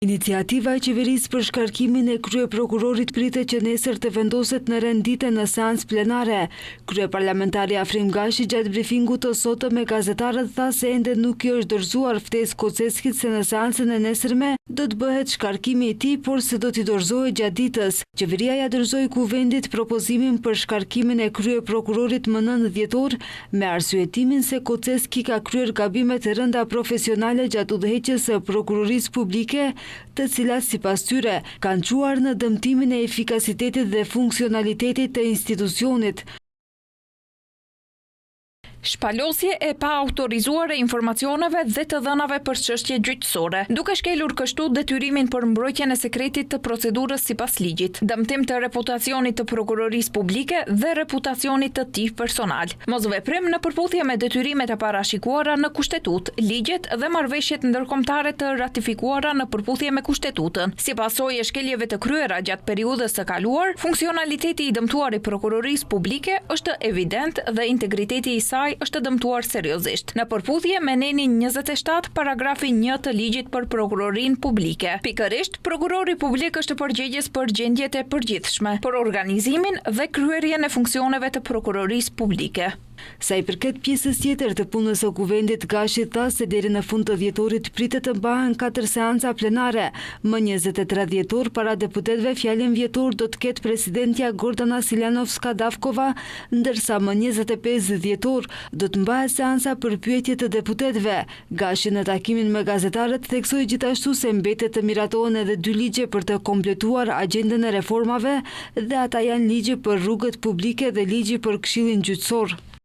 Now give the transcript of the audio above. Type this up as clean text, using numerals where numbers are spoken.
Iniciativa e qeverisë për shkarkimin e kryeprokurorit pritet që nesër të vendoset në rend dite në seancë plenare. Kryeparlamentari Afrim Gashi gjatë brifingut të sotëm me gazetarët tha se ende nuk i është dorëzuar ftesë Koceskit se në seancën e nesërme do të bëhet shkarkimi i tij, por se do t'i dorëzohet gjatë ditës. Qeveria ia dorëzoi Kuvendit propozimin për shkarkimin e kryeprokurorit më 9 dhjetor, me arsyetimin se Koceski ka kryer gabime të rënda profesionale gjatë udhëheqjes së Prokurorisë Publike, të cilat, sipas tyre, kanë çuar në dëmtimin e efikasitetit dhe funksionalitetit të institucionit. Shpalosje e paautorizuar e informacioneve dhe të dhënave për çështje gjyqësore, duke shkelur kështu detyrimin për mbrojtjen e sekretit të procedurës sipas ligjit, dëmtim të reputacionit të Prokurorisë Publike dhe reputacionit të tij personal. Mosveprim në përputhje me detyrimet e parashikuara në Kushtetutë, ligjet dhe marrëveshjet ndërkombëtare të ratifikuara në përputhje me Kushtetutën. Si pasojë e shkeljeve të kryera gjatë periudhës së kaluar, funksionaliteti i dëmtuar i Prokurorisë Publike është evident dhe integriteti i saj është dëmtuar seriozisht, në përputhje me nenin 27, paragrafi një të Ligjit për Prokurorinë Publike. Pikërisht, Prokurori Publik është përgjegjës për gjendjet e përgjithshme, për organizimin dhe kryerjen e funksioneve të Prokurorisë Publike. Sa i përket pjesës tjetër të punës së Kuvendit, Gashi tha se deri në fund të dhjetorit pritet të mbahen katër seanca plenare. Më 23 dhjetor para deputetëve fjalim vjetor do të ketë presidentja Gordana Siljanovska Davkova, ndërsa më 25 dhjetor do të mbahet seanca për pyetje të deputetëve. Gashi në takimin me gazetarët theksoi gjithashtu se mbetet të miratohen edhe dy ligje për të kompletuar agjendën e reformave dhe ata janë ligji për rrugët publike dhe ligji për Këshillin Gjyqësor.